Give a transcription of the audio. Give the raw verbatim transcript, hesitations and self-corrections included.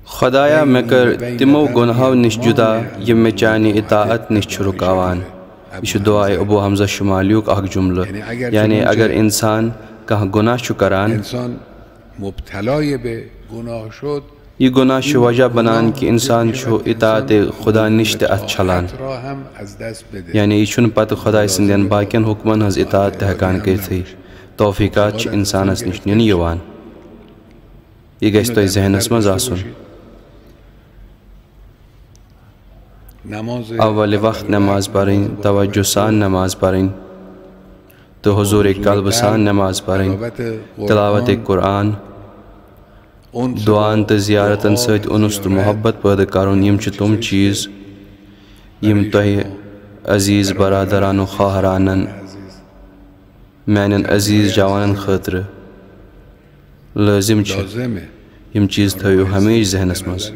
خۄدایا، مےٚ کٔر تِمو گۄناہو نِش جُدا، یِم مےٚ چانہِ اطاعت نِش چھِ رُکاوان۔ یہِ چھُ دُعایہِ ابو حمزہ شمالیُک اکھ جملہٕ۔ یعنی اگر انسان کانٛہہ گۄناہ چھُ کران، یہِ گۄناہ چھُ وجہ بنان کہِ انسان چھُ اطاعت خدا نِش تہِ اتھ چھلان۔ یعنی یہِ چھُنہٕ پتہٕ خۄداے سٕنٛدٮ۪ن باقین حُکمن ہٕنٛز اطاعت تہِ ہٮ۪کان کٔرِتھٕے۔ توفیقات چھِ انسانس نِش نِنہٕ یِوان۔ یہِ گژھِ تۄہہِ ذہنس منٛز آسُن۔ اول وقت نماز پرٕنۍ، توجہ سان نماز پرٕنۍ تہٕ حضور قلبہٕ سان نماز پرٕنۍ، تلاوت قرآن، دعان تہٕ زیارتن سۭتۍ انس تہٕ محبت پٲدٕ کرُن۔ یِم چھِ تِم چیز یِم تۄہہِ عزیز برادرانو خواہرانن، میانٮ۪ن عزیز جوانن خٲطرٕ لٲزم چھِ۔ یِم چیز تھٲیِو ہمیشہِ ذہنس منٛز۔